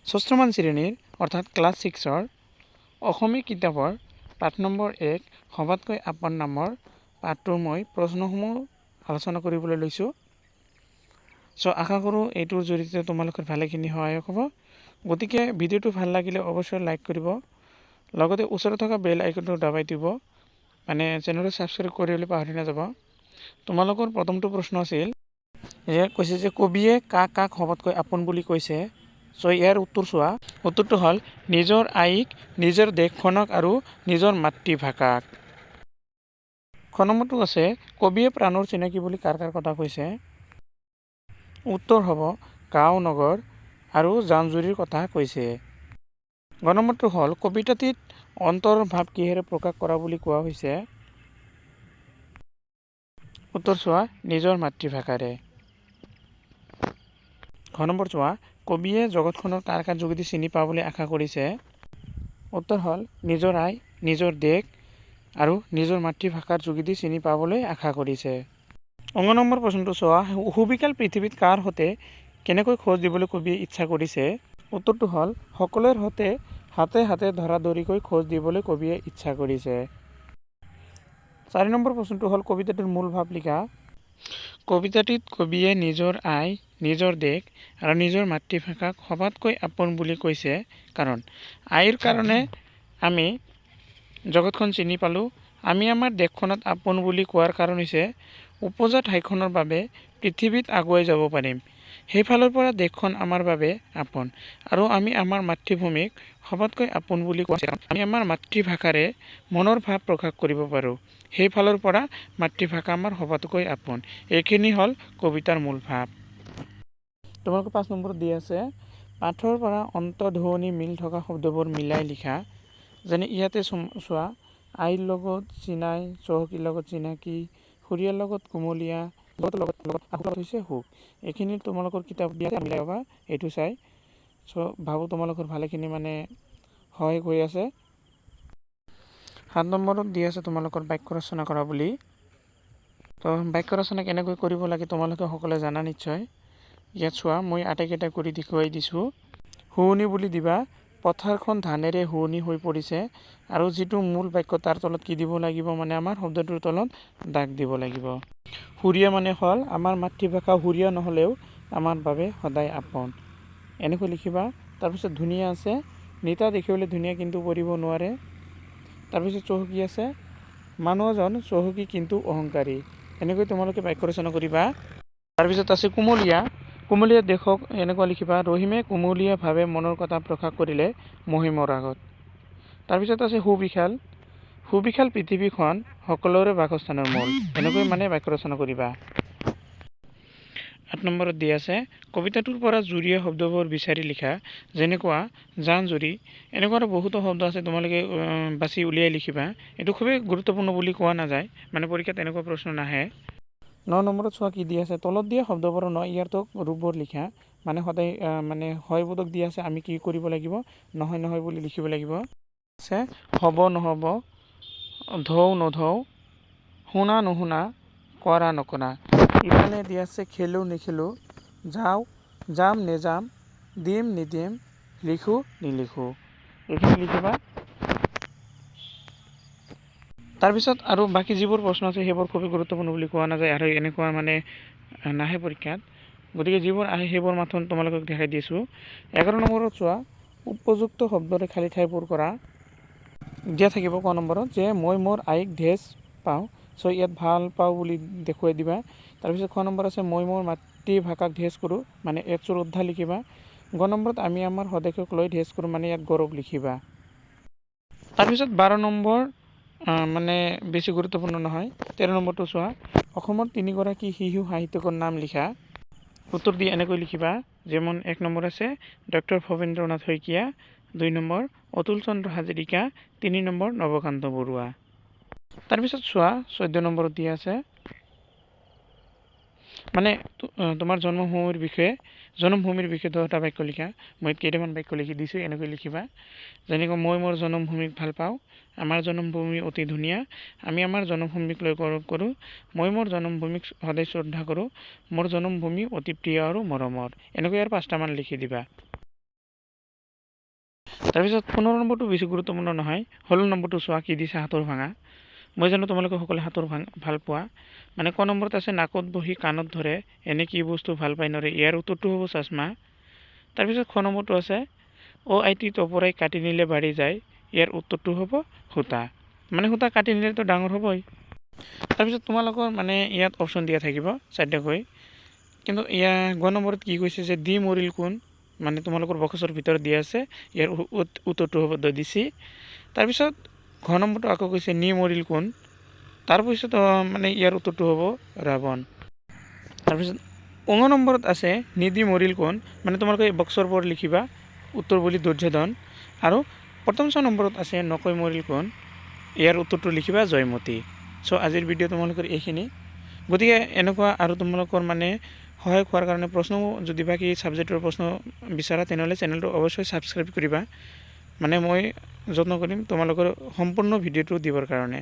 ষষ্ঠমান শ্ৰেণীৰ অৰ্থাৎ ক্লাছ 6ৰ অসমীয়া কিতাপৰ পাঠ নম্বৰ 1 সবাতকৈ আপোন নামৰ পাঠটোৰ মই প্ৰশ্নসমূহ আলোচনা কৰিবলৈ লৈছোঁ। চ' আশা কৰোঁ এইটোৰ জৰিয়তে তোমালোকৰ ভালেখিনি সহায়ক হ'ব। গতিকে ভিডিঅ'টো ভাল লাগিলে অৱশ্যই লাইক কৰিব, লগতে ওচৰত থকা বেল আইকনটো দবাই দিব, মানে চেনেলটো ছাবস্ক্ৰাইব কৰিবলৈ পাহৰি নাযাব। তোমালোকৰ প্ৰথমটো প্ৰশ্ন আছিল যে কৈছে যে কবিয়ে কাক কাক সবাতকৈ আপোন বুলি কৈছে। চ' ইয়াৰ উত্তৰ চোৱা, উত্তৰটো হ'ল নিজৰ আইক, নিজৰ দেশখনক আৰু নিজৰ মাতৃভাষাক। খ নম্বৰটো আছে কবিয়ে প্ৰাণৰ চিনাকি বুলি কাৰ কাৰ কথা কৈছে। উত্তৰ হ'ব গাঁও, নগৰ আৰু জান-জুৰিৰ কথা কৈছে। গ নম্বৰটো হ'ল কবিতাটিত অন্তৰৰ ভাৱ কিহেৰে প্ৰকাশ কৰা বুলি কোৱা হৈছে। উত্তৰ চোৱা নিজৰ মাতৃভাষাৰে। ঘ নম্বৰ চোৱা কবিয়ে জগতখনৰ কাৰ কাৰ যোগেদি চিনি পাবলৈ আশা কৰিছে। উত্তৰ হ'ল নিজৰ আই, নিজৰ দেশ আৰু নিজৰ মাতৃভাষাৰ যোগেদি চিনি পাবলৈ আশা কৰিছে। অঙ্গ নম্বৰ প্ৰশ্নটো চোৱা সুবিশাল পৃথিৱীত কাৰ সতে কেনেকৈ খোজ দিবলৈ কবিয়ে ইচ্ছা কৰিছে। উত্তৰটো হ'ল সকলোৰে সতে হাতে হাতে ধৰা ধৰিকৈ খোজ দিবলৈ কবিয়ে ইচ্ছা কৰিছে। 4 নম্বৰ প্ৰশ্নটো হ'ল কবিতাটোৰ মূল ভাৱ লিখা। কবিতাটিত কবিয়ে নিজৰ আই, নিজৰ দেশ আৰু নিজৰ মাতৃভাষাক সবাতকৈ আপোন বুলি কৈছে, কাৰণ আইৰ কাৰণে আমি জগতখন চিনি পালোঁ। আমি আমাৰ দেশখনত আপোন বুলি কোৱাৰ কাৰণ হৈছে উপজা ঠাইখনৰ বাবে পৃথিৱীত আগুৱাই যাব পাৰিম, সেইফালৰ পৰা দেশখন আমাৰ বাবে আপোন। আৰু আমি আমাৰ মাতৃভূমিক সবাতকৈ আপোন বুলি কোৱা, আমি আমাৰ মাতৃভাষাৰে মনৰ ভাৱ প্ৰকাশ কৰিব পাৰোঁ, সেইফালৰ পৰা মাতৃভাষা আমাৰ সবাতোকৈ আপোন। এইখিনি হ'ল কবিতাৰ মূল ভাৱ। তোমালোকে 5 নম্বৰত দি আছে পাঠৰ পৰা অন্তধ্বনি মিল থকা শব্দবোৰ মিলাই লিখা। যেনে ইয়াতে চোৱা আইৰ লগত চিনাই, চহকীৰ লগত চিনাকি, সুৰীয়াৰ লগত কুমলীয়া, লগত লগত হৈছে সুখ। এইখিনি তোমালোকৰ কিতাপ দিয়া মিলাই পাবা এইটো চাই। চ' ভাবোঁ তোমালোকৰ ভালেখিনি মানে সহায় হৈ আছে। 7 নম্বৰত দি আছে তোমালোকৰ বাক্য ৰচনা কৰা বুলি। তো বাক্য ৰচনা কেনেকৈ কৰিব লাগে তোমালোকে সকলোৱে জানা নিশ্চয়। ইয়াত চোৱা মই আটাইকেইটা কৰি দেখুৱাই দিছোঁ। শুৱনি বুলি দিবা, পথাৰখন ধানেৰে শুৱনি হৈ পৰিছে। আৰু যিটো মূল বাক্য তাৰ তলত কি দিব লাগিব, মানে আমাৰ শব্দটোৰ তলত দাগ দিব লাগিব। সুৰীয়া মানে হ'ল আমাৰ মাতৃভাষা সুৰীয়া নহ'লেও আমাৰ বাবে সদায় আপোন, এনেকৈ লিখিবা। তাৰপিছত ধুনীয়া আছে, নিতা দেখিবলৈ ধুনীয়া কিন্তু পঢ়িব নোৱাৰে। তাৰপিছত চহকী আছে, মানুহ এজন চহকী কিন্তু অহংকাৰী, এনেকৈ তোমালোকে বাক্য ৰচনা কৰিবা। তাৰপিছত আছে কুমলীয়া, কুমলীয়া দেশক এনেকুৱা লিখিবা, ৰহিমে কুমলীয়াভাৱে মনৰ কথা প্ৰকাশ কৰিলে মহিমৰ আগত। তাৰপিছত আছে সুবিশাল, সুবিশাল পৃথিৱীখন সকলোৰে বাসস্থানৰ মূল, এনেকৈ মানে বাক্য ৰচনা কৰিবা। 8 নম্বৰত দি আছে কবিতাটোৰ পৰা জুৰীয়া শব্দবোৰ বিচাৰি লিখা, যেনেকুৱা জান-জুৰি, এনেকুৱা আৰু বহুতো শব্দ আছে তোমালোকে বাছি উলিয়াই লিখিবা। এইটো খুবেই গুৰুত্বপূৰ্ণ বুলি কোৱা নাযায়, মানে পৰীক্ষাত এনেকুৱা প্ৰশ্ন নাহে। 9 নম্বৰত চোৱা কি দি আছে, তলত দিয়া শব্দবোৰৰ ন ইয়াৰটোক ৰূপবোৰ লিখা, মানে সদায় মানে হয়বোধক দি আছে, আমি কি কৰিব লাগিব, নহয় নহয় বুলি লিখিব লাগিব। আছে হ'ব নহ'ব, ধৌ নধৌ, শুনা নুশুনা, কৰা নকৰা। ইফালে দি আছে খেলোঁ নেখেলোঁ, যাওঁ যাম নেযাম, দিম নিদিম, লিখোঁ নিলিখোঁ, এইখিনি লিখিবা। তাৰপিছত আৰু বাকী যিবোৰ প্ৰশ্ন আছে সেইবোৰ খুবেই গুৰুত্বপূৰ্ণ বুলি কোৱা নাযায় আৰু এনেকুৱা মানে নাহে পৰীক্ষাত, গতিকে যিবোৰ আহে সেইবোৰ মাথোন তোমালোকক দেখাই দিছোঁ। 11 নম্বৰত চোৱা উপযুক্ত শব্দৰে খালী ঠাইবোৰ কৰা। দিয়া থাকিব ক নম্বৰত যে মই মোৰ আইক ঢেচ পাওঁ, চ' ইয়াত ভাল পাওঁ বুলি দেখুৱাই দিবা। তাৰপিছত খ নম্বৰ আছে মই মোৰ মাতৃভাষাক ঢেচ কৰোঁ, মানে ইয়াত শ্ৰদ্ধা লিখিবা। গ নম্বৰত আমি আমাৰ স্বদেশক লৈ ঢেচ কৰোঁ, মানে ইয়াত গৌৰৱ লিখিবা। তাৰপিছত 12 নম্বৰ মানে বেছি গুৰুত্বপূৰ্ণ নহয়। 13 নম্বৰটো চোৱা অসমৰ তিনিগৰাকী শিশু সাহিত্যিকৰ নাম লিখা। উত্তৰ দি এনেকৈ লিখিবা, যেমন 1 নম্বৰ আছে ডক্টৰ ভৱেন্দ্ৰনাথ শইকীয়া, 2 নম্বৰ অতুল চন্দ্ৰ হাজৰিকা, 3 নম্বৰ নৱকান্ত বৰুৱা। তাৰপিছত চোৱা 14 নম্বৰত দিয়া আছে মানে তোমাৰ জন্মভূমিৰ বিষয়ে 10টা বাক্য লিখা। মই কেইটামান বাক্য লিখি দিছোঁ, এনেকৈ লিখিবা। যেনেকৈ মই মোৰ জন্মভূমিক ভাল পাওঁ, আমাৰ জন্মভূমি অতি ধুনীয়া, আমি আমাৰ জন্মভূমিক লৈ গৌৰৱ কৰোঁ, মই মোৰ জন্মভূমিক সদায় শ্ৰদ্ধা কৰোঁ, মোৰ জন্মভূমি অতি প্ৰিয় আৰু মৰমৰ, এনেকৈ আৰু 5টামান লিখি দিবা। তাৰপিছত 15 নম্বৰটো বেছি গুৰুত্বপূৰ্ণ নহয়। 16 নম্বৰটো চোৱা কি দিছে, সাঁথৰ ভাঙা। মই জানো তোমালোকে সকলোৱে সাঁথৰ ভাল পোৱা। মানে ক নম্বৰত আছে নাকত বহি কাণত ধৰে, এনে কি বস্তু ভাল পাই নৰে, ইয়াৰ উত্তৰটো হ'ব চশমা। তাৰপিছত খ নম্বৰটো আছে অ I T টপৰাই কাটি নিলে বাঢ়ি যায়, ইয়াৰ উত্তৰটো হ'ব সূতা। মানে সূতা কাটি নিলেতো ডাঙৰ হ'বই। তাৰপিছত তোমালোকৰ মানে ইয়াত অপশ্যন দিয়া থাকিব চাৰিটাকৈ। কিন্তু ইয়াৰ গ নম্বৰত কি কৈছে যে দি মৰিল কোন, মানে তোমালোকৰ বক্সৰ ভিতৰত দিয়া আছে, ইয়াৰ উত্তৰটো হ'ব দদিচি। তাৰপিছত ঘ নম্বৰটো আকৌ কৈছে নি মৰিল কোন, তাৰপিছত মানে ইয়াৰ উত্তৰটো হ'ব ৰাৱণ। তাৰপিছত অঙ নম্বৰত আছে নিদি মৰিল কোন, মানে তোমালোকে এই বক্সৰ ওপৰত লিখিবা উত্তৰ বুলি দুৰ্যোধন। আৰু প্ৰথম ছ নম্বৰত আছে নকৈ মৰিল কোন, ইয়াৰ উত্তৰটো লিখিবা জয়মতী। চ' আজিৰ ভিডিঅ' তোমালোকৰ এইখিনি। গতিকে এনেকুৱা আৰু তোমালোকৰ মানে সহায়ক হোৱাৰ কাৰণে প্ৰশ্ন যদি বাকী ছাবজেক্টৰ প্ৰশ্ন বিচাৰা তেনেহ'লে চেনেলটো অৱশ্যই ছাবস্ক্ৰাইব কৰিবা। মানে মই যত্ন কৰিম তোমালোকৰ সম্পূৰ্ণ ভিডিঅ'টো দিবৰ কাৰণে।